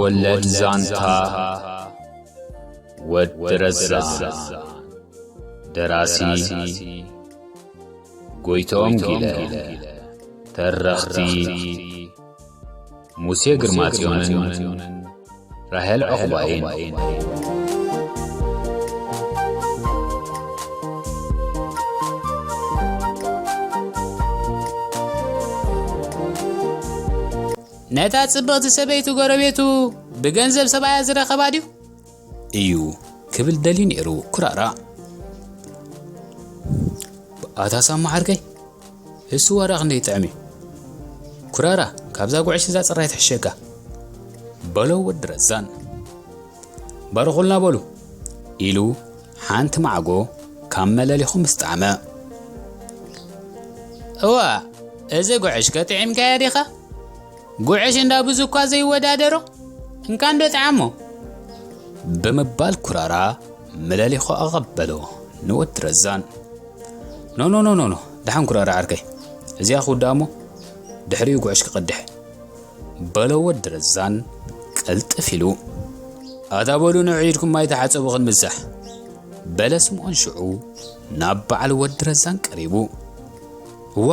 ወለድ ዛንታ ወዲ ረዛ። ደራሲ ጎይቶም ጊለ። ተረኽቲ ሙሴ ግርማጽዮንን ራሄል ዑቕባይን። ነታ ጽብቕቲ ሰበይቱ ጎረቤቱ ብገንዘብ ሰብኣያ ዝረኸባ ድዩ? እዩ ክብል ደልዩ ነይሩ ኩራራ። ኣታ ሳማ ዓርከይ፣ እሱ ዋዳ ክንደይ ይጥዕም እዩ። ኩራራ፣ ካብዛ ጉዕሽ እዛ ጽራይ ትሕሸካ፣ በሎ ወዲ ረዛን። ባርኹልና በሉ፣ ኢሉ ሓንቲ ማዕጎ ካብ መለሊኹ ምስ ጣዕመ። እዋ፣ እዚ ጉዕሽ ከጥዒምካዮ ዲኻ? ጉዕሽ እንዳ ብዙ እኳ ዘይወዳደሮ፣ እንካ እንዶ ጠዓሞ። ብምባል ኩራራ መለሊኹ ኣቐበሎ ንወዲ ረዛን። ኖ፣ ኖ፣ ኖ፣ ኖ፣ ኖ፣ ደሓን ኩራራ ዓርከይ፣ እዚኣ ክውዳእ እሞ ድሕሪኡ ጉዕሽ ክቐድሕ፣ በሎ ወዲ ረዛን ቅልጥፍ ኢሉ። ኣታ በሉ ንዑ ኢድኩም ማይ ተሓጸቡ ክንምሳሕ፣ በለ ስምዖን ሽዑ ናብ በዓል ወዲ ረዛን ቀሪቡ። እዋ፣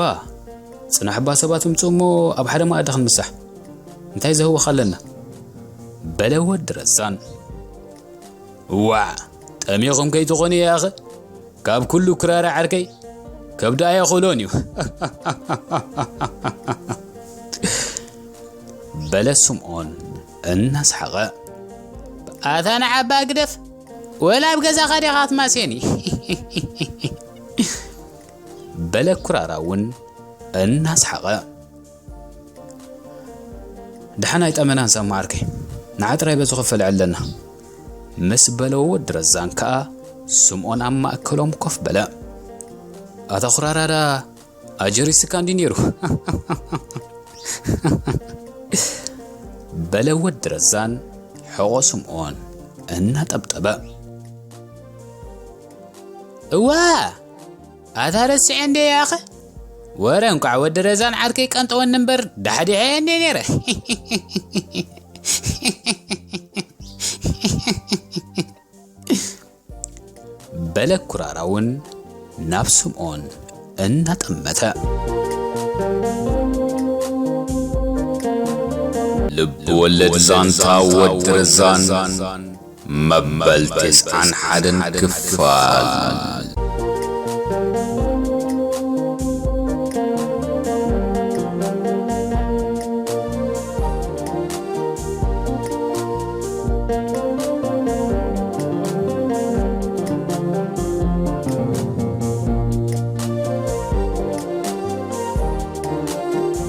ጽናሕ እባ ሰባት ይምጽኡ እሞ ኣብ ሓደ መኣዲ ክንምሳሕ፣ እንታይ ዘህውኽ ኣለና? በለ ወዲ ረዛን። እዋዕ፣ ጠሚኹም ከይትኾኑ እየ ኣኸ፣ ካብ ኩሉ ኩራራ ዓርከይ ከብዱ ኣየኽእሎን እዩ። በለ ስምዖን እናሰሓቐ። ኣታ ንዓባ ግደፍ፣ ወላ ኣብ ገዛኻ ዲኻ ክትማስየኒ? በለ ኩራራ እውን እናሰሓቐ። ደሓን ኣይጠመናን ሳማ ዓርከይ፣ ንዓ ጥራይ በዚ ክፈል ዕለና፣ ምስ በሎ ወዲ ረዛን ከኣ ስምዖን ኣብ ማእከሎም ኮፍ በለ። ኣታ ኩራራዳ ኣጀሪስካ እንዲ ነይሩ። በለ ወዲ ረዛን ሕቖ ስምዖን እናጠብጠበ። እዋ፣ ኣታ ረሲዐ እንዴ ያኸ? ወረ እንቋዕ ወዲ ረዛን ዓርከይ ቀንጠወኒ እምበር ዳሕዲሐ እንዴ ነይረ። በለ ኩራራ እውን ናብ ስምዖን እናጠመተ። ልብ ወለድ ዛንታ ወዲ ረዛን መበል ተስዓን ሓደን ክፋል።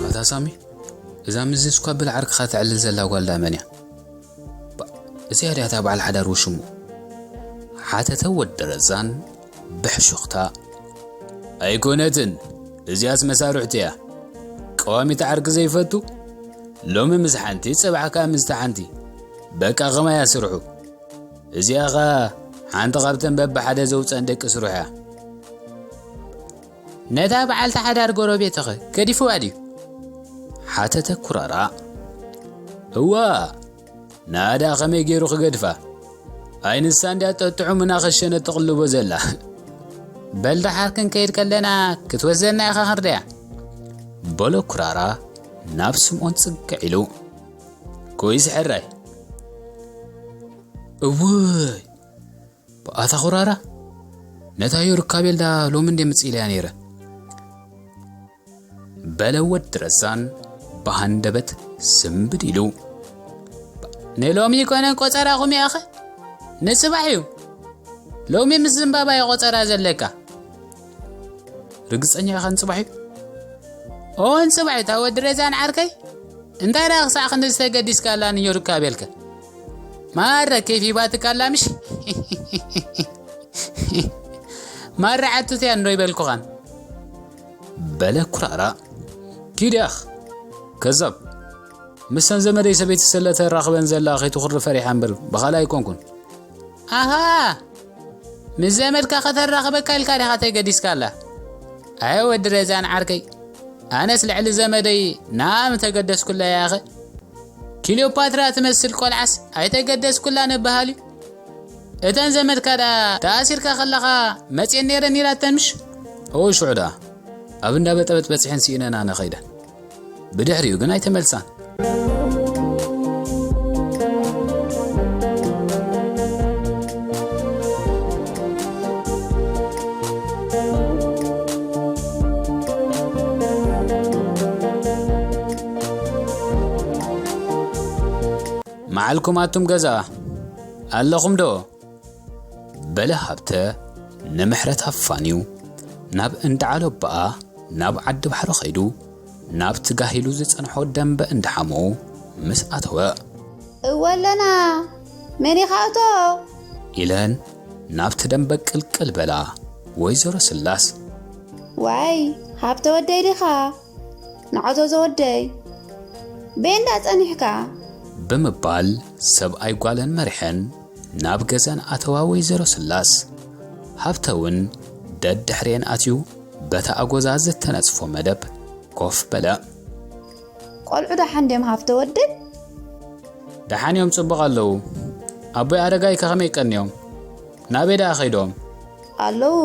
ኣታ ሳሚ፣ እዛ ምስዚ ስኳብል ዓርክኻ ተዕልል ዘላ ጓል ዳ መን እያ? ባ-፣ እዚኣ ድያ እታ በዓል ሓዳር ውሽሙ? ሓተተ ወዲ ረዛን ብሕሹኽታ። ኣይኮነትን፣ እዚኣስ መሳርሕቱ እያ። ቀዋሚት ዓርኪ ዘይፈቱ፣ ሎሚ ምስ ሓንቲ፣ ጽባሕ ከኣ ምስታ ሓንቲ። በቃ ኸማይ እያ ስርሑ። እዚኣ ኸኣ ሓንቲ ካብተን በብሓደ ዘውጸን ደቂ ስርሑ እያ። ነታ በዓልቲ ሓዳር ጎረቤትኸ ገዲፍዋ ድዩ? ሓተተ ኩራራ። እዋ፣ ናዳ ከመይ ገይሩ ክገድፋ? ኣይ ንሳ እንድያ ጠጥዑም እናኸሸነት ትቕልቦ ዘላ። በል ደሓር ክንከይድ ከለና ክትወስደና ኢኻ ክርዳያ። በሎ ኩራራ ናብ ስምዖን ጽግዕ ኢሉ። ኮይስ ሕራይ። እውይ፣ ኣታ ኹራራ፣ ነታ ዮርካቤል ዳ ሎሚ እንደ ምጽእ ኢለያ ነይረ። በለ ወዲ ረዛን ብሃንደበት ስምብድ ኢሉ። ንሎሚ ይኮነን ቆጸራኹም ይኣኸ፣ ንጽባሕ እዩ። ሎሚ ምስ ዝምባባ እዩ ቆጸራ ዘለካ። ርግጸኛ ኢኻ ንጽባሕ እዩ? ኦን ጽባሕ እዩ፣ እታ ወዲ ረዛን ዓርከይ። እንታይ ደኣ ክሳዕ ክንዲ ዝተገዲስካላ ንዮርካ ቤልከ? ማረ ኬፍ ይባትካላ ምሽ? ማረ ዓቱት እያ እንዶ ይበልኩኻን። በለ ኩራራ። ኪድ ያኽ፣ ከዛብ። ምሰን ዘመደይ ሰበይቲ ስለ ተራኽበን ዘላ ከይትኹሪ ፈሪሓ እምበር ብኻልእ ኣይኮንኩን። ኣሃ፣ ምስ ዘመድካ ከተራኽበካ ኢልካ ዲኻ ተገዲስካላ? ኣየ ወዲ ረዛን ዓርከይ፣ ኣነስ ልዕሊ ዘመደይ ናም ተገደስኩላ ያኸ። ክሊዮፓትራ ትመስል ቆልዓስ ኣይተገደስኩላን እበሃል እዩ። እተን ዘመድካ ደኣ ተኣሲርካ ከለኻ መጽየን ነይረን ኢላተን ምሽ? እወ፣ ሽዑ ደኣ ኣብ እንዳ በጠበጥ በጺሐን ስኢነን ኣነ ኸይደ። ብድሕሪኡ ግን ኣይተመልሳን። መዓልኩም ኣቱም ገዛ ኣለኹም ዶ? በለ ሃብተ ንምሕረት ኣፋንዩ ናብ እንዳ ዓሎባኣ ናብ ዓዲ ባሕሪ ኸይዱ ናብቲ ጋሂሉ ዝጸንሖ ደንበ እንዳ ሓሙኡ ምስ ኣተወ። እወ ኣለና፣ መን ኢኻ እቶ? ኢለን ናብቲ ደንበ ቅልቅል በላ ወይዘሮ ስላስ። ዋይ፣ ሃብተ ወደይ ዲኻ? ንዓቶ ዘወደይ፣ ቤንዳ ጸኒሕካ? ብምባል ሰብኣይ ጓለን መሪሐን ናብ ገዛን ኣተዋ ወይዘሮ ስላስ። ሃብተ እውን ደድሕሬን ኣትዩ በታ ኣጎዛ ዝተነጽፎ መደብ ኮፍ በለ። ቆልዑ ደሓን ድዮም ሃብተ ወደይ? ደሓን እዮም፣ ጽቡቕ ኣለዉ። ኣቦይ ኣረጋይ ከ ከመይ ቀንዮም? ናበይ ደኣ ከይዶም? ኣለዉ።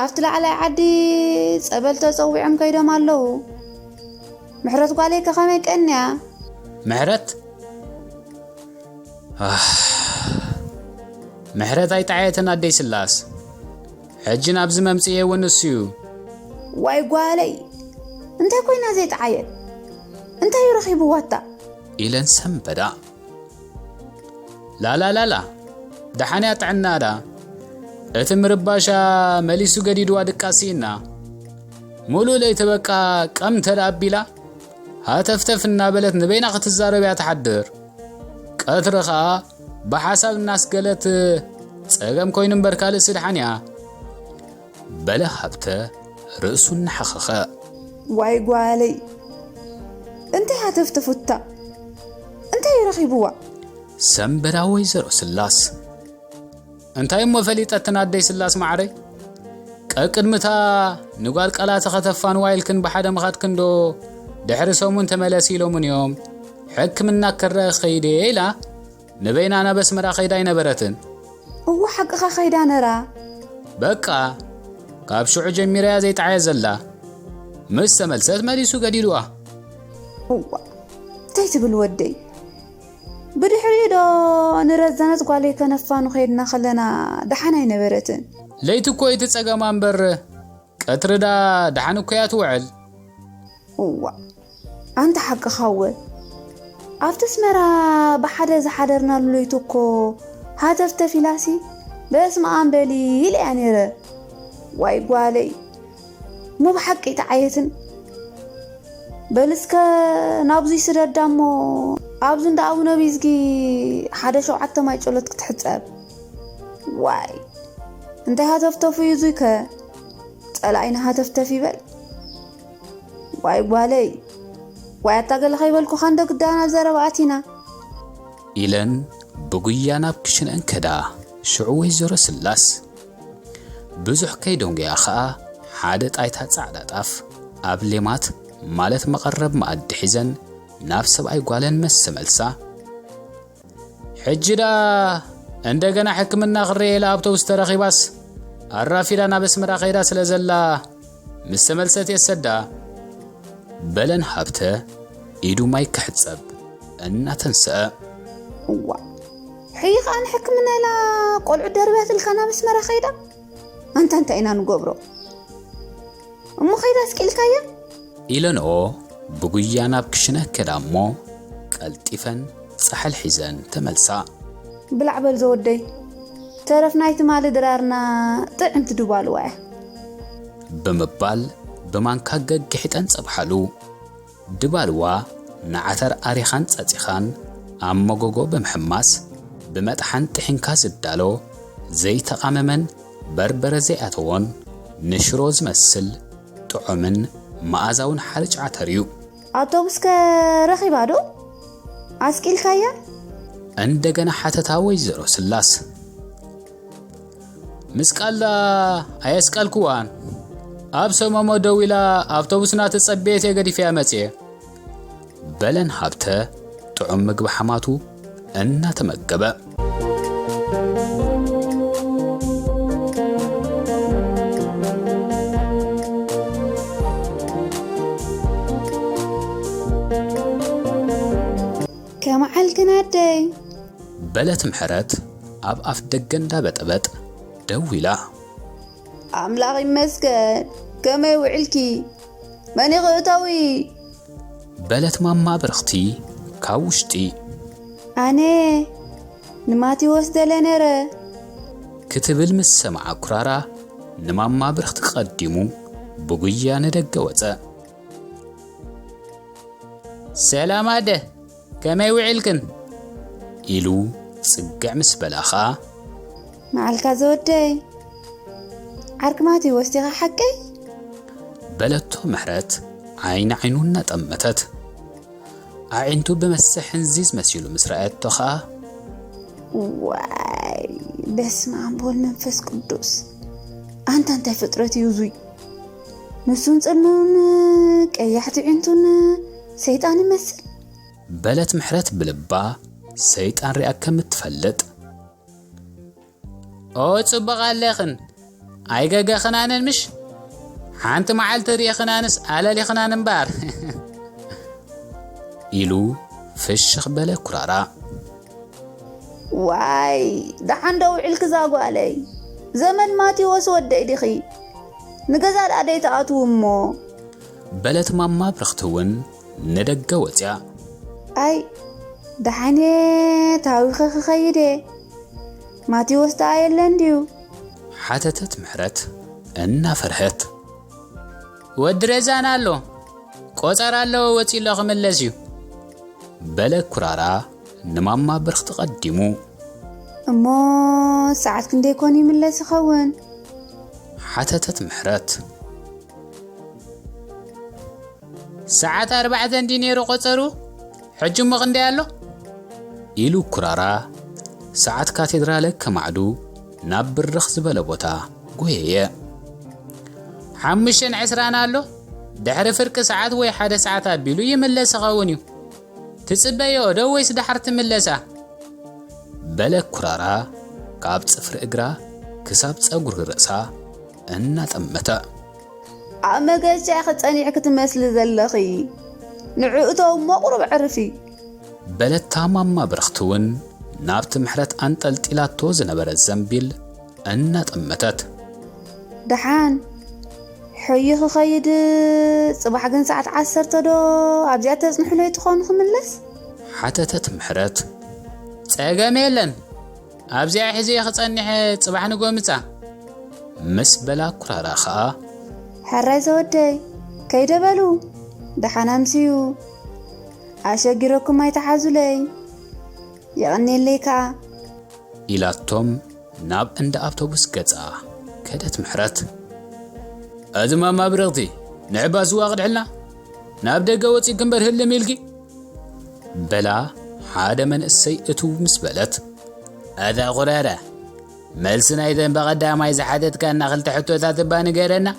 ኣብቲ ላዕላይ ዓዲ ጸበል ተጸዊዖም ከይዶም ኣለዉ። ምሕረት ጓለይ ከ ከመይ ቀንያ? ምሕረት? ኣህ፣ ምሕረት ኣይጠዓየትን ኣደይ ስላስ። ሕጂ ናብዚ መምጽኤ እውን እሱ እዩ። ዋይ ጓለይ፣ እንታይ ኮይና ዘይጠዓየት? እንታይ እዩ ረኺብዋታ? ኢለን ሰንበዳ። ላላላላ፣ ደሓን እያ ጥዕና ደኣ። እቲ ምርባሻ መሊሱ ገዲድዋ ድቃስ ስኢና። ሙሉእ ለይቲ በቃ ቀም እንተ ደኣ ኣቢላ፣ ሃተፍተፍ እናበለት ንበይና ክትዛረብ እያ ትሓድር። ቀትሪ ኸኣ ብሓሳብ እናስገለት፣ ጸገም ኮይኑ እምበር ካልእሲ ደሓን እያ። በለ ሃብተ ርእሱ እናሓኸኸ። ዋይ ጓለይ፣ እንታይ ሃተፍተፉታ? እንታይ ረኺብዋ? ሰንበዳ ወይዘሮ ስላስ። እንታይ እሞ ፈሊጠትን ኣደይ ስላስ መዓረይ? ቀቅድምታ ንጓል ቃላተ ከተፋንዋ ኢልክን ብሓደ ምኻድክን ዶ ድሕሪ ሰሙን ተመለሲ ኢሎምን እዮም። ሕክምና ክረአ ኸይደ ኢላ ንበይና ናብ ኣስመራ ኸይዳ ኣይነበረትን። እወ ሓቅኻ ኸይዳ ነራ። በቃ ካብ ሽዑ ጀሚራ እያ ዘይጠዓየ ዘላ። ምስ ተመልሰት መሊሱ ገዲድዋ። እዋ እንታይ ትብል ወደይ? ብድሕሪኡ ዶ ንረዘነት ጓለይ ከነፋኑ ኸይድና ኸለና ደሓን ኣይነበረትን። ለይቲ እኮ እቲ ጸገማ እምበር ቀትሪ ዳ ደሓን እኮ እያ ትውዕል። እዋ ኣንታ ሓቅኻ እወ። ኣብቲ ኣስመራ ብሓደ ዝሓደርናሉ ለይቲ እኮ ሃተፍተፍ ኢላሲ በስመ ኣብ በሊ ኢለ እያ ነይረ። ዋይ ጓለይ እሞ ብሓቂ ተዓየትን። በል እስከ ናብዙይ ስደዳ እሞ ኣብዚ እንዳ ኣቡነ ቢዝጊ ሓደ ሸውዓተ ማይ ጨሎት ክትሕጸብ። ዋይ እንታይ ሃተፍተፉ እዩ እዙይ ከ? ጸላኢና ሃተፍተፍ ይበል። ዋይ ጓለይ፣ ዋይ ኣታ ገለ ከይበልኩኻ እንዶ ግዳና ኣብ ዘረባ ኣቲና። ኢለን ብጉያ ናብ ክሽነአን ከዳ። ሽዑ ወይዘሮ ስላስ ብዙሕ ከይደንጎያ ኸኣ ሓደ ጣይታ ጻዕዳ ጣፍ ኣብ ሌማት ማለት መቐረብ መኣዲ ሒዘን ናብ ሰብኣይ ጓለን መሰ መልሳ። ሕጂ ደኣ እንደገና ሕክምና ክረኤላ ኣብቶብስ ተረኺባስ ኣራፊዳ ናብ ኣስመራ ከይዳ ስለ ዘላ ምስ ተመልሰት የሰዳ። በለን ሃብተ ኢዱ ማይ ክሕጸብ እናተንሰአ። እዋ ሕይ ኸኣ ንሕክምና ኢላ ቆልዑ ደርብያትልካ ናብ ኣስመራ ከይዳ? ኣንታ እንታይ ኢና ንገብሮ? እሞ ከይዳ ኣስቂልካያ? ኢለንኦ ብጉያ ናብ ክሽነ ከዳ እሞ ቀልጢፈን ጻሕል ሒዘን ተመልሳ። ብላዕ በል ዘወደይ፣ ተረፍ ናይ ትማሊ ድራርና ጥዕምቲ ድባልዋ እያ። ብምባል ብማንካ ገግሒጠን ጸብሓሉ። ድባልዋ ንዓተር ኣሪኻን ጸጺኻን ኣብ መጎጎ ብምሕማስ ብመጥሓን ጥሒንካ ዝዳሎ ዘይተቓመመን በርበረ ዘይኣተዎን ንሽሮ ዝመስል ጥዑምን መኣዛውን ሓርጭ ዓተር እዩ። ኣውቶቡስከ ረኺባ ዶ? ኣስቂልካያ? እንደገና ሓተታ ወይዘሮ ስላስ። ምስ ቃላ ኣየስቀልክዋን። ኣብ ሰመሞ ደው ኢላ ኣውቶቡስና ትጸበየት እየ ገዲፈያ መጽየ። በለን ሃብተ ጥዑም ምግቢ ሓማቱ እናተመገበ። ከመዓልክን ኣደይ? በለት ምሕረት ኣብ ኣፍ ደገ እንዳበጠበጥ ደው ኢላ። ኣምላኽ ይመስገን። ከመይ ውዕልኪ? መን ይኽእተዊ? በለት ማማ ብርኽቲ ካብ ውሽጢ። ኣነ ንማቴዎስ ደለ ነረ። ክትብል ምስ ሰምዓ ኩራራ ንማማ ብርኽቲ ቀዲሙ ብጉያ ንደገ ወጸ። ሰላም ኣደ፣ ከመይ ውዒልክን? ኢሉ ጽግዕ ምስ በላ ኸኣ። መዓልካ ዘወደይ፣ ዓርኪ ማቴዎስ ዲኻ ሓቀይ? በለቶ ምሕረት ዓይኒ ዓይኑ እናጠመተት። ኣዒንቱ ብመስሕ ሕንዚዝ መሲሉ ምስ ረኣየቶ ኸኣ። ዋይ፣ በስመ ኣብ ወወልድ መንፈስ ቅዱስ። ኣንታ እንታይ ፍጥረት እዩ እዙይ? ንሱን ጽልምኡን ቀያሕቲ ኣዒንቱን ሰይጣን ይመስል። በለት ምሕረት ብልባ ሰይጣን ሪኣ ከም እትፈልጥ። ኦ ጽቡቕ ኣለኽን፣ ኣይገገኽናንን ምሽ? ሓንቲ መዓልቲ ርኢኽናንስ ኣለሊኽናን እምበኣር። ኢሉ ፍሽኽ በለ ኩራራ። ዋይ፣ ደሓን ዶ ውዒልኪ እዛ ጓለይ? ዘመን ማቴዎስ ወደይ ዲኺ? ንገዛ ደኣ ደይትኣትዉ እሞ። በለት ማማ ብርኽቲ እውን ንደገ ወጽያ። ኣይ፣ ደሓን እየ፣ ታዊኸ ክኸይድ እየ። ማቴዎስ ደኣ የለን ድዩ? ሓተተት ምሕረት እናፈርሀት። ወዲ ረዛን ኣሎ፣ ቆጸራ ኣለዎ፣ ወጺኡ ኣሎ፣ ክምለስ እዩ። በለ ኩራራ ንማማ ብርኽቲ ቀዲሙ። እሞ ሰዓት ክንደይ ኮን ይምለስ ይኸውን? ሓተተት ምሕረት። ሰዓት ኣርባዕተ እንዲ ነይሩ ቆጸሩ፣ ሕጂ እሞ ክንደይ ኣሎ? ኢሉ ኩራራ ሰዓት ካቴድራለ ከማዕዱ ናብ ብርኽ ዝበለ ቦታ ጎየየ። ሓሙሽተን ዕስራን ኣሎ፣ ድሕሪ ፍርቂ ሰዓት ወይ ሓደ ሰዓት ኣቢሉ ይምለስ ይኸውን እዩ። ትጽበዮ ዶ ወይስ ደሓር ትምለሳ? በለ ኩራራ ካብ ጽፍሪ እግራ ክሳብ ጸጉሪ ርእሳ እናጠመተ። ኣብ መገሻ ኢኺ ጸኒዕኪ ትመስሊ ዘለኺ። ንዕኡ ተው እሞ ቁሩብ ዕርፊ። በለታ ማማ ብርኽቲ እውን ናብቲ ምሕረት ኣንጠልጢላቶ ዝነበረት ዘንቢል እናጠመተት። ደሓን፣ ሖየ ክኸይድ፣ ጽባሕ ግን ሰዓት ዓሰርተ ዶ ኣብዚኣ ተጽንሑለይ ትኾኑ ክምለስ? ሓተተት ምሕረት። ጸገም የለን፣ ኣብዚኣ ሒዘ ክጸንሕ፣ ጽባሕ ንጎምጻ። ምስ በላ ኩራራ ኸኣ። ሕራይ ዘወደይ፣ ከይደ በሉ፣ ደሓን ኣምስዩ። ኣሸጊረኩም ኣይትሓዙለይ። የቐንየለይ ከኣ። ኢላቶም ናብ እንዳ ኣውቶቡስ ገጻ ከደት ምሕረት። እዚ ማማ ብርኽቲ፣ ንዕባ ስዋ ቅድሕልና፣ ናብ ደገ ወጺእኪ እምበር ህልም ኢልኪ። በላ ሓደ መንእሰይ እትው ምስ በለት። ኣታ ኩራራ፣ መልሲ ናይተን ብቐዳማይ ዝሓተትካና ክልተ ሕቶታት እባ ንገረና።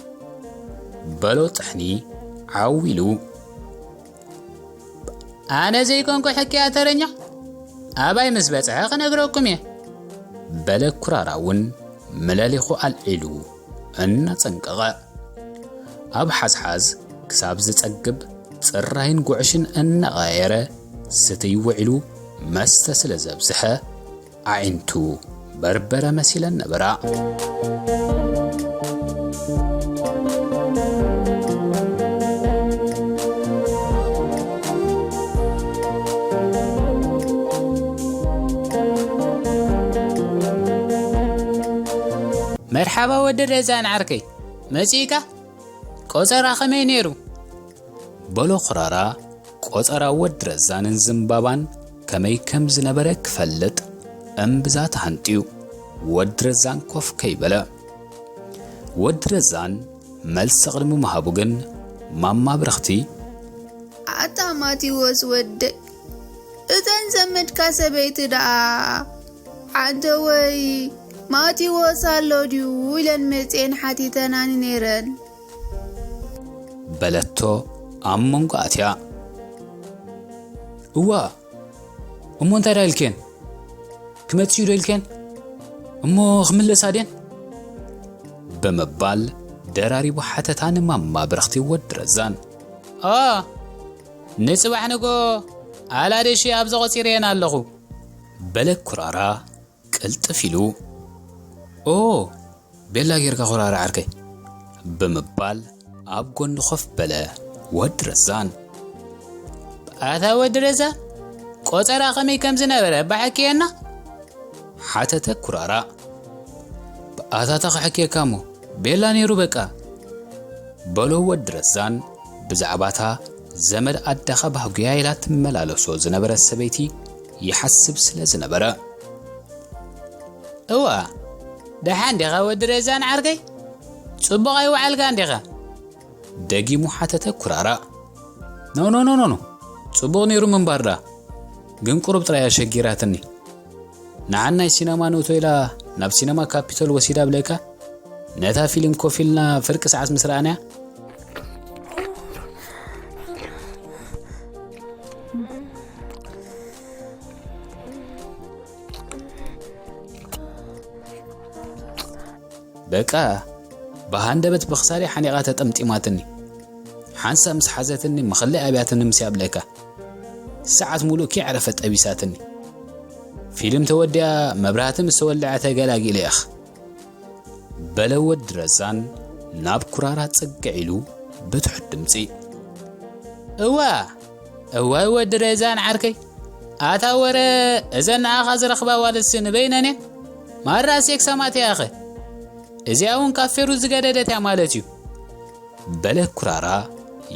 በሎ ጥሕኒ ዓው ኢሉ። ኣነ ዘይኮንኩ ሕክያ ተረኛ፣ ኣባይ ምስ በጽሐ ክነግረኩም እየ። በለ ኩራራ እውን መለሊኹ ኣልዒሉ እናጸንቀቐ። ኣብ ሓዝሓዝ ክሳብ ዝጸግብ ጽራይን ጉዕሽን እናቐያየረ ስትይ ውዒሉ መስተ ስለ ዘብዝሐ ኣዒንቱ በርበረ መሲለን ነበራ። መርሓባ ወዲ ረዛን ዓርከይ፣ መጺእካ? ቆጸራ ከመይ ነይሩ? በሎ ኩራራ ቆጸራ ወዲ ረዛንን ዝምባባን ከመይ ከም ዝነበረ ክፈልጥ እምብዛ ተሃንጥዩ ወዲ ረዛን ኮፍ ከይበለ። ወዲ ረዛን መልሲ ቅድሚ ምሃቡ ግን ማማ ብርኽቲ። ኣታ ማቴዎስ ወደይ፣ እተን ዘመድካ ሰበይቲ ደኣ ሓንተ ወይ ማቴዎስ ኣሎ ድዩ ኢለን መጽኤን ሓቲተናኒ ነይረን። በለቶ ኣብ መንጎ ኣትያ። እዋ፣ እሞ እንታይ ዳ ኢልክየን? ክመጽኡ ዶ ኢልክየን? እሞ ክምለሳ ድየን? ብምባል ደራሪቡ ሓተታ ንማማ ብረኽቲ ወዲ ረዛን። ኦ፣ ንጽባሕ ንጎ ኣላደሺ ኣብዚ ቆጺረየን ኣለኹ። በለ ኩራራ ቅልጥፍ ኢሉ። ኦ፣ ቤላ ጌርካ ኩራራ ዓርከይ። ብምባል ኣብ ጎኒ ኮፍ በለ ወዲ ረዛን። ኣታ ወዲ ረዛን፣ ቆጸራ ከመይ ከም ዝነበረ ባሕክየና? ሓተተ ኩራራ። ኣታ ተኽሕክየካ እሞ፣ ቤላ ነይሩ በቃ። በሎ ወዲ ረዛን ብዛዕባታ ዘመድ ኣዳኻ ባህጉያ ኢላ ትመላለሶ ዝነበረት ሰበይቲ ይሓስብ ስለ ዝነበረ። እዋ፣ ደሓን ዲኻ ወዲ ረዛን ዓርከይ? ጽቡቕ ኣይወዓልካን ዲኻ? ደጊሙ ሓተተ ኩራራ። ኖ፣ ኖ፣ ኖ፣ ኖ፣ ኖ። ጽቡቕ ነይሩ ምንባር ደኣ። ግን ቁሩብ ጥራይ ኣሸጊራትኒ። ንዓን ናይ ሲነማ ንእቶ ኢላ ናብ ሲነማ ካፒቶል ወሲዳ ብለካ፣ ነታ ፊልም ኮፍ ኢልና ፍርቂ ሰዓት ምስ ረኣናያ፣ በቃ ብሃንደበት ብኽሳደይ ሓኒቓ ተጠምጢማትኒ። ሓንሳብ ምስ ሓዘትኒ መኸለይ ኣብያትኒ ምስ ያብለካ። ሰዓት ሙሉእ ከይዕረፈ ጠቢሳትኒ። ፊልም ተወዲኣ መብራህቲ ምስ ተወልዐ ተገላጊለ ኢኽ። በለ ወዲ ረዛን ናብ ኩራራ ጽግዕ ኢሉ ብትሑት ድምጺ። እዋ፣ እዋይ ወዲ ረዛን ዓርከይ፣ ኣታ ወረ እዘን ንኣኻ ዝረኽባ ዋልስ ንበይነን እየን? ማራ ሴክሳማት እያ ኣኸ። እዚኣ እውን ካብ ፌሩ ዝገደደት እያ ማለት እዩ። በለ ኩራራ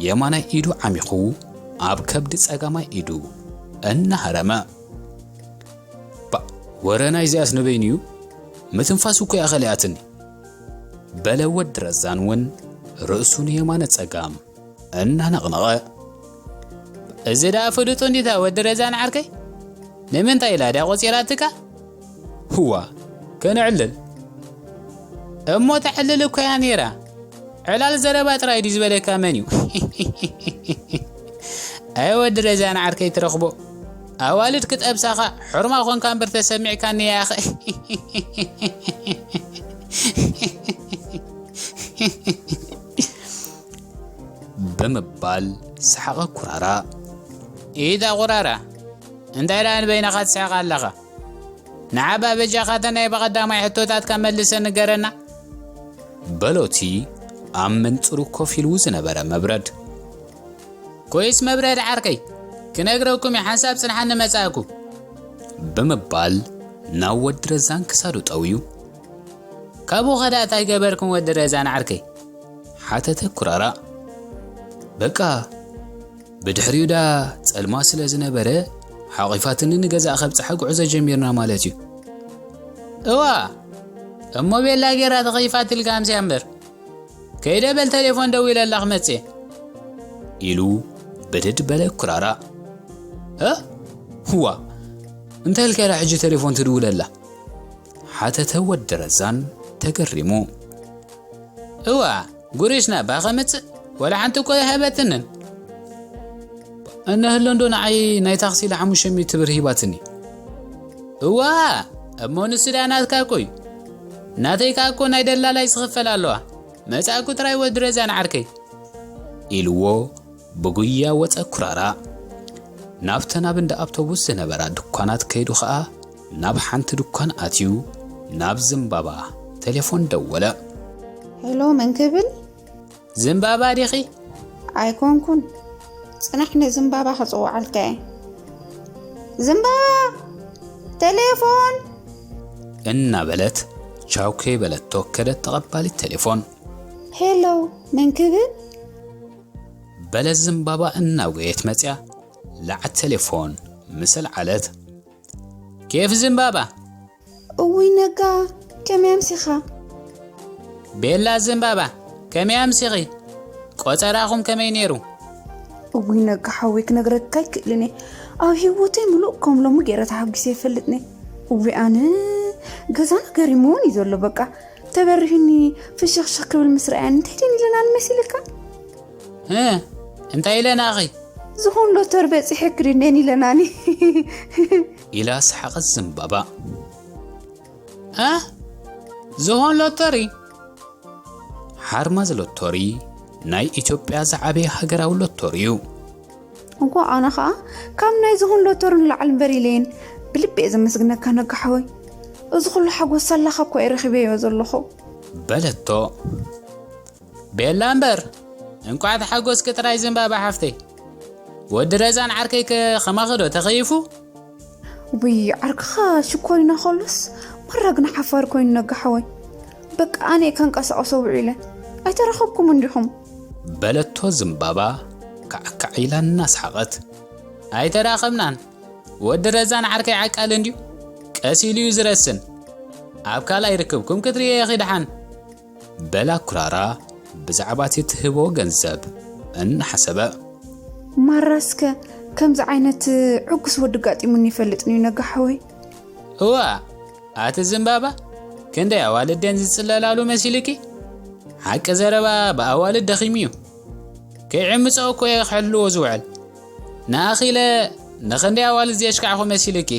የማናይ ኢዱ ዓሚኹ ኣብ ከብዲ ጸጋማይ ኢዱ እናሃረመ። ባእ፣ ወረ ናይዚኣስ ንበይኑ እዩ፣ ምትንፋስ እኮ እያ ከሊኣትኒ። በለ ወዲ ረዛን እውን ርእሱ ንየማነ ጸጋም እናነቕነቐ። እዚ ደኣ ፍሉጡ እንዲታ ወዲ ረዛን ዓርከይ? ንምንታይ ኢላ ድያ ቆጺራትካ? ህዋ፣ ከነዕልል። እሞ ተዕልል እኮ እያ ነይራ። ዕላል ዘረባ ጥራይ ድዩ ዝበለካ መን እዩ? ኣይ ወዲ ረዛን ዓርከይ ትረኽቦ። ኣዋልድ ክጠብሳኻ ሕርማ ኾንካ እምበር ተሰሚዕካኒ እያ ኣኸ። ብምባል ሰሓቐ ኩራራ። ኢዳ ኩራራ፣ እንታይ ደኣ ንበይንኻ ትስሕቕ ኣለኻ? ንዓባ በጃኻ እተን ናይ ብቐዳማይ ሕቶታትካ መልሰ ንገረና። በሎቲ ኣብ መንጽሩ ኮፍ ኢሉ ዝነበረ መብረድ። ኮይስ መብረድ ዓርከይ፣ ክነግረኩም እየ፣ ሓንሳብ ጽንሓኒ መጻእኩ። ብምባል ናብ ወዲ ረዛን ክሳዱ ጠውዩ። ካብኡ ኸዳ እንታይ ገበርኩም ወዲ ረዛን ዓርከይ? ሓተተ ኩራራ። በቃ፣ ብድሕሪኡ ዳ ጸልማ ስለ ዝነበረ፣ ሓቒፋትኒ ንገዛእ ከብጽሓ ጉዕዞ ጀሚርና ማለት እዩ። እዋ፣ እሞ ቤላ ጌራ ተኸይፋትልካ ኣምስያ እምበር። ከይደ በል ተሌፎን ደዊለላ ክመጽእ። ኢሉ ብድድ በለ ኩራራ። እ? ህዋ፣ እንታይ ኢልካ ኢላ ሕጂ ተሌፎን ትድውለላ? ሓተተ ወዲ ረዛን ተገሪሙ። እዋ፣ ጉሪሽና ባኸ ምጽእ፣ ወላ ሓንቲ እኮ ይሃበትንን። እነህሎ እንዶ ንዓይ ናይ ታክሲ ኢላ ሓሙሽተ ሚእቲ ብር ሂባትኒ። እዋ፣ እሞ ንሱ ደኣ ናትካ እኮ እዩ። ናተይ ከኣ እኮ ናይ ደላላይ ዝኽፈል ኣለዋ። መጻእኩ ጥራይ ወዲ ረዛን ዓርከይ። ኢልዎ ብጉያ ወጸ ኩራራ። ናብተን ኣብ እንዳ ኣውቶቡስ ዝነበራ ድኳናት ከይዱ ኸኣ ናብ ሓንቲ ድኳን ኣትዩ ናብ ዝምባባ ተሌፎን ደወለ። ሄሎ፣ መን ክብል? ዝምባባ ዲኺ? ኣይኮንኩን። ጽናሕ፣ ንዝምባባ ክጽውዓልካ እየ። ዝምባባ! ተሌፎን! እናበለት ቻው ከይበለቶ ከደት ተቐባሊት ተሌፎን። ሄሎ፣ መን ክብል? በለት ዝምባባ እናጎየት መጽያ ለዓት ተሌፎን ምስ ኣልዓለት። ኬፍ ዝምባባ? እውይ ነጋ፣ ከመይ ኣምሲኻ? ቤላ ዝምባባ፣ ከመይ ኣምሲኺ? ቆጸራኹም ከመይ ነይሩ? እውይ ነጋ ሓወይ፣ ክነግረካ ኣይክእልን እየ። ኣብ ህይወተይ ምሉእ ከም ሎሚ ገይረ ተሓጒሰ ኣይፈልጥን እየ። እውይ ኣነ፣ ገዛና ገሪሙውን እዩ ዘሎ በቃ። ተበሪህኒ ፍሽኽሽኽ ክብል ምስ ረኣየኒ እንታይ ደን ኢለናኒ መሲልካ? እ፣ እንታይ ኢለናኺ? ዝኾን ሎተር በጺሐ ክድነን ኢለናኒ። ኢላ ሰሓቐት ዘንባባ። እ? ዝኾን ሎተሪ? ሓርማዝ ሎተሪ ናይ ኢትዮጵያ ዝዓበየ ሃገራዊ ሎተሪ እዩ። እኮ ኣነ ኸኣ ካብ ናይ ዝኾን ሎተሪ ንላዕሊ እምበር ኢለየን። ብልቢ እየ ዘመስግነካ ነጋ ሓወይ። እዚ ኩሉ ሓጎስ ሳላኻ እኮ እየ ረኺበዮ ዘለኹ። በለቶ። ቤላ እምበር፣ እንቋዕ ተሓጎስኪ ጥራይ ዘንባባ ሓፍተይ። ወዲ ረዛን ዓርከይከ ኸማኺ ዶ ተኸይፉ? ውይ፣ ዓርክኻ ሽኮሪና ከሎስ፣ ማራ ግን ሓፋር ኮይኑ ነጋ ሓወይ። በቃ ኣነ እየ ከንቀሳቕሶ ውዒለ። ኣይተራኸብኩምን ዲኹም? በለቶ ዘንባባ ካዕካዕ ኢላ እናሰሓቐት። ኣይተራኸብናን። ወዲ ረዛን ዓርከይ ዓቃል እንድዩ። ቀስ ኢሉ እዩ ዝረስን። ኣብ ካልኣይ ርክብኩም ክትርእየ ኢኺ ደሓን። በላ ኩራራ ብዛዕባ እቲ ትህቦ ገንዘብ እናሓሰበ። ማራስከ ከምዚ ዓይነት ዕጉስ ወዲ ጋጢሙኒ ይፈልጥን እዩ ነጋ ሓወይ። እዋ፣ ኣቲ ዘንባባ፣ ክንደይ ኣዋልድ ደን ዝጽለላሉ መሲልኪ? ሓቂ ዘረባ ብኣዋልድ ደኺሙ እዩ። ከይዕምጾ እኮ እየ ክሕልዎ ዝውዕል። ንኣኺለ ንኽንደይ ኣዋልድ ዘየሽካዕኹ መሲልኪ?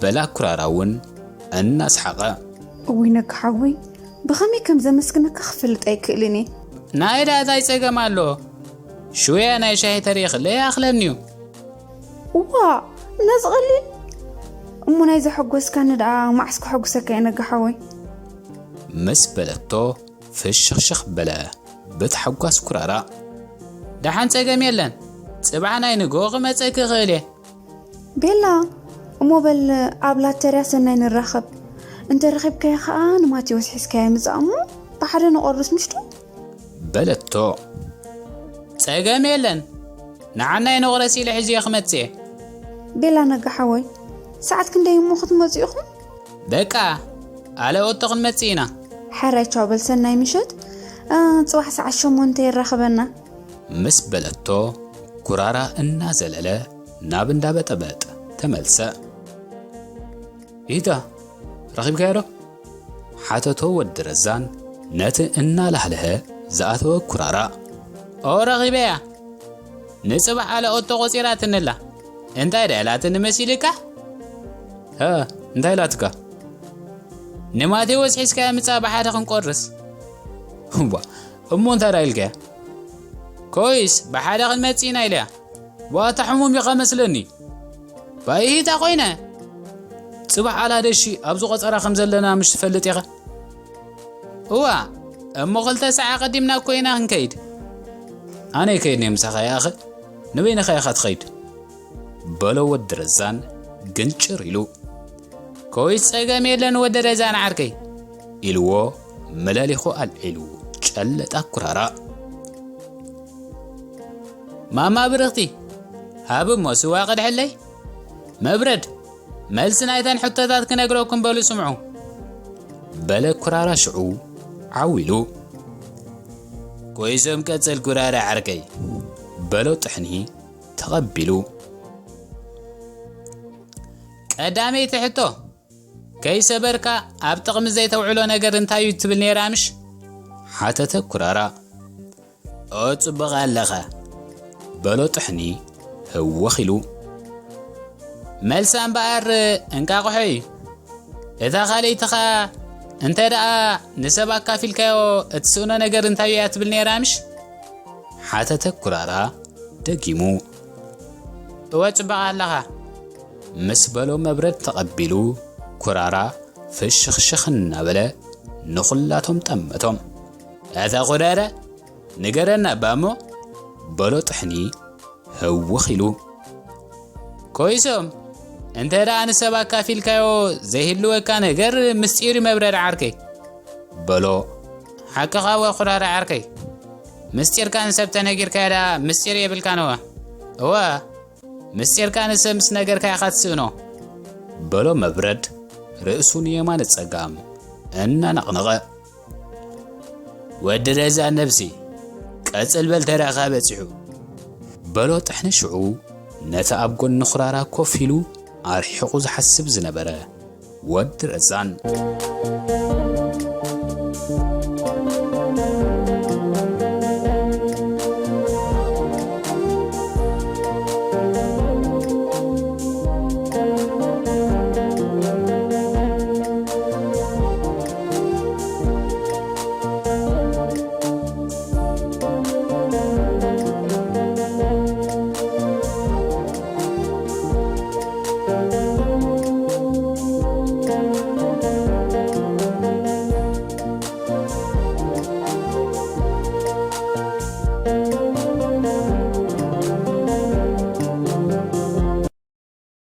በላ ኩራራ እውን እናሰሓቐ። እውይ ነጋ ሓወይ፣ ብኸመይ ከም ዘመስግነካ ክፈልጥ ኣይክእልን እየ። ናይ ደኣ እንታይ ጸገም ኣሎ? ሽውያ ናይ ሻሂ ተሪኽለ ይኣኽለኒ እዩ። እዋ፣ ነዚ ቀሊል እሞ ናይ ዘሐጎስካኒ ደኣ መዓስ ከሐጉሰካ እየ ነጋ ሓወይ። ምስ በለቶ ፍሽኽሽኽ በለ ብታሕጓስ ኩራራ። ደሓን ጸገም የለን፣ ጽባሕ ናይ ንግሆ ክመጸኪ እኽእል እየ። ቤላ፣ እሞ በል ኣብ ላተርያ ሰናይ ንራኸብ። እንተ ረኺብካዮ ኸኣ ንማቴዎስ ሒዝካዮ ምጻእ እሞ ብሓደ ንቆርስ ምሽቱ? በለቶ። ጸገም የለን፣ ንዓናይ ንቑረስ ኢለ ሒዝዮ ክመጽእ እየ። ቤላ ነጋ ሓወይ፣ ሰዓት ክንደይ እሞ ክትመጹ ኢኹም? በቃ፣ ኣለ ኦቶ ክንመጽእ ኢና። ሕራይ ቻው በል ሰናይ ምሸት፣ እ፣ ጽባሕ ሰዓት ሸሞንተ የራኽበና። ምስ በለቶ ኩራራ እናዘለለ ናብ እንዳ በጠበጥ ተመልሰ። ኢታ፣ ረኺብካዮ ዶ? ሓተቶ ወዲ ረዛን ነቲ እናላህለሀ ዝኣተወ ኩራራ። ኦ፣ ረኺበያ። ንጽባሕ ኣለ ኦቶ ቆጺራትንላ። እንታይ ደኣ ኢላትኒ መሲልካ? ሀ፣ እንታይ ኢላትካ? ንማቴዎስ ሒዝካዮ ምጻእ ብሓደ ክንቆርስ። እዋ፣ እሞ እንታይ ደኣ ኢልካያ? ኮይስ፣ ብሓደ ክንመጽእ ኢና ኢለያ። ዋታ ሕሙም ኢኻ መስለኒ። ባይታ ኮይነ። ጽባሕ ኣላደሺ ኣብዚ ቆጸራ ከም ዘለና ምሽ ትፈልጥ ኢኻ? እዋ፣ እሞ ክልተ ሰዓ ቀዲምና እኮ ኢና ክንከይድ። ኣነ ይከይድኒ ምሳኻ ይኣኸ፣ ንበይንኻ ኢኻ ትኸይድ። በሎ ወዲ ረዛን ግንጭር ኢሉ። ኮይስ ጸገም የለን ወዲ ረዛን ዓርከይ፣ ኢልዎ መለሊኹ ኣልዒሉ ጨለጣ ኩራራ። ማማ ብርኽቲ፣ ሃብ እሞ ስዋ ቅድሕለይ። መብረድ፣ መልሲ ናይተን ሕቶታት ክነግረኩም በሉ ስምዑ። በለ ኩራራ ሽዑ ዓው ኢሉ። ኮይሶም ቀጽል ኩራራ ዓርከይ። በሎ ጥሕኒ ተቐቢሉ። ቀዳመይቲ ሕቶ፣ ከይሰበርካ ኣብ ጥቕሚ ዘይተውዕሎ ነገር እንታይ እዩ ትብል ነይራ ምሽ? ሓተተ ኩራራ። ኦ ጽቡቕ ኣለኻ። በሎ ጥሕኒ ህወኽ ኢሉ። መልሳ እምበኣር እንቃቑሖ እዩ። እታ ካልኣይትኻ እንተ ደኣ ንሰብ ኣካፊልካዮ እትስእኖ ነገር እንታይ እዩ እያ ትብል ነይራ ምሽ? ሓተተ ኩራራ ደጊሙ። እወ ጽቡቕ ኣለኻ። ምስ በሎ መብረድ ተቐቢሉ ኩራራ ፍሽኽሽኽ እናበለ ንኹላቶም ጠመቶም። ኣታ ኩራራ ንገረና እባ እሞ በሎ ጥሕኒ ህውኽ ኢሉ። ኮይሶም እንተ ደኣ ንሰብ ኣካፊልካዮ ዘይህልወካ ነገር ምስጢር እዩ መብረድ ዓርከይ። በሎ። ሓቅኻ እወ ኩራራ ዓርከይ። ምስጢርካ ንሰብ ተነጊርካዮ ደኣ ምስጢር የብልካን እወ። እወ ምስጢርካ ንሰብ ምስ ነገርካ ኢኻ ትስእኖ። በሎ መብረድ ርእሱ ንየማነ ጸጋም እናነቕነቐ። ወዲ ረዛ ነብሲ ቀጽል በል ተራኻ በጺሑ። በሎ ጥሕኒ ሽዑ ነቲ ኣብ ጎኒ ኩራራ ኮፍ ኢሉ ኣርሒቑ ዝሓስብ ዝነበረ ወዲ ረዛን።